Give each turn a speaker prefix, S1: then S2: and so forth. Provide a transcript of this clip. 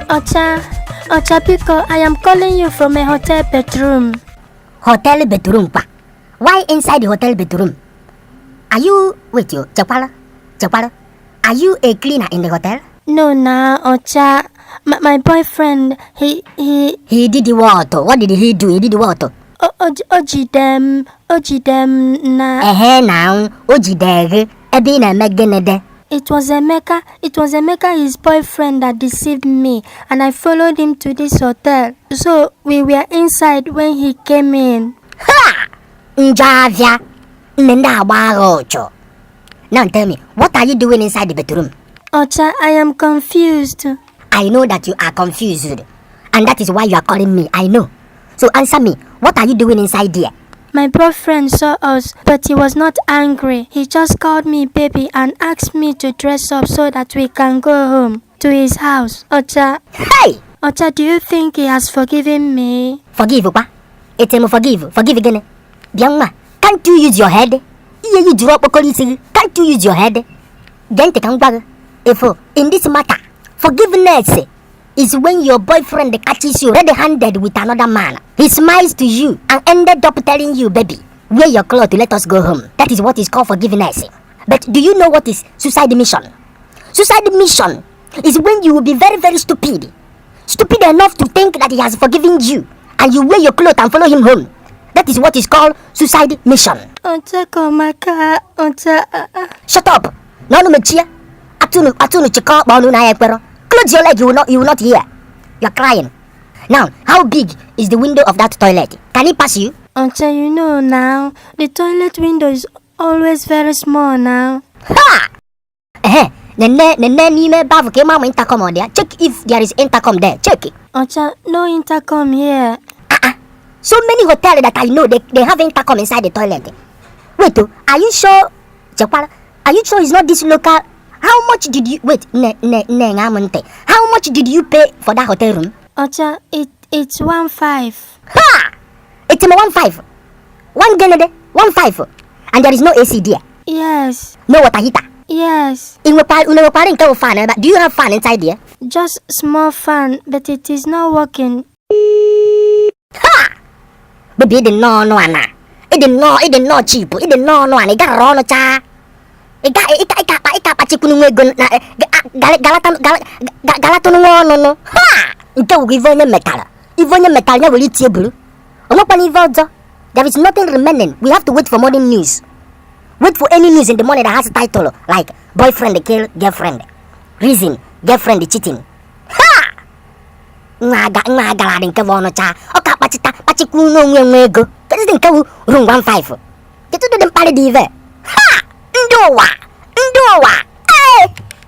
S1: Ocha Pico, I am calling you from a hotel bedroom.
S2: Hotel bedroom pa? Why inside the hotel bedroom? Are you, wait you, Chapala? Are you a cleaner in the hotel?
S1: No, Ocha. My boyfriend, he
S2: did what? What did he do? He did what?
S1: Ojidem na.
S2: Now, Ojideg, Ebina Meganede.
S1: It was Emeka, his boyfriend, that deceived me, and I followed him to this hotel. So we were inside when he came in.
S2: Ha! Njavia, Nenda Warocho. Now tell me, what are you doing inside the bedroom?
S1: Ocha, I am confused.
S2: I know that you are confused, and that is why you are calling me. I know. So answer me, what are you doing inside there?
S1: My boyfriend saw us, but he was not angry. He just called me baby and asked me to dress up so that we can go home to his house. Ocha.
S2: Hey!
S1: Ocha, do you think he has forgiven me?
S2: Forgive, pa? It's him forgive. Forgive again. Biangma, can't you use your head? You drop a colisi. Can't you use your head? Then take on if in this matter, forgiveness is when your boyfriend catches you red-handed with another man. He smiles to you and ended up telling you, baby, wear your clothes to let us go home. That is what is called forgiveness. But do you know what is suicide mission? Suicide mission is when you will be very, very stupid. Stupid enough to think that he has forgiven you, and you wear your clothes and follow him home. That is what is called suicide mission. Shut up. No, mechia. Atunu chika bonu na ekwero. Close your leg, you will not hear. You are crying. Now, how big is the window of that toilet? Can it pass you?
S1: Ocha, you know now, the toilet window is always very small now.
S2: Ha! Nene bavu ke mama intercom there. Check if there is intercom there. Check it.
S1: Ocha, no intercom here.
S2: So many hotels that I know, they have intercom inside the toilet. Wait, are you sure? Are you sure it's not this local? How much did you How much did you pay for that hotel room?
S1: Ocha, it's 1.5.
S2: Ha! It's 1.5. 1 Ganade, 1.5. And there is no AC there.
S1: Yes.
S2: No water heater.
S1: Yes.
S2: Do you have fan inside there?
S1: Just small fan, but it is not working.
S2: Ha! Baby, it didn't know It didn't know cheap. It didn't know it got wrong cha. There is nothing remaining. We have to wait for morning news. Wait for any news in the morning that has a title like boyfriend kill girlfriend. Reason girlfriend cheating. Ha! Ngaga din ka wono cha. O ka pachi kuno ngwego. Kasi din ka room 1.5. Dito din pala dive. Ha! Ndowa!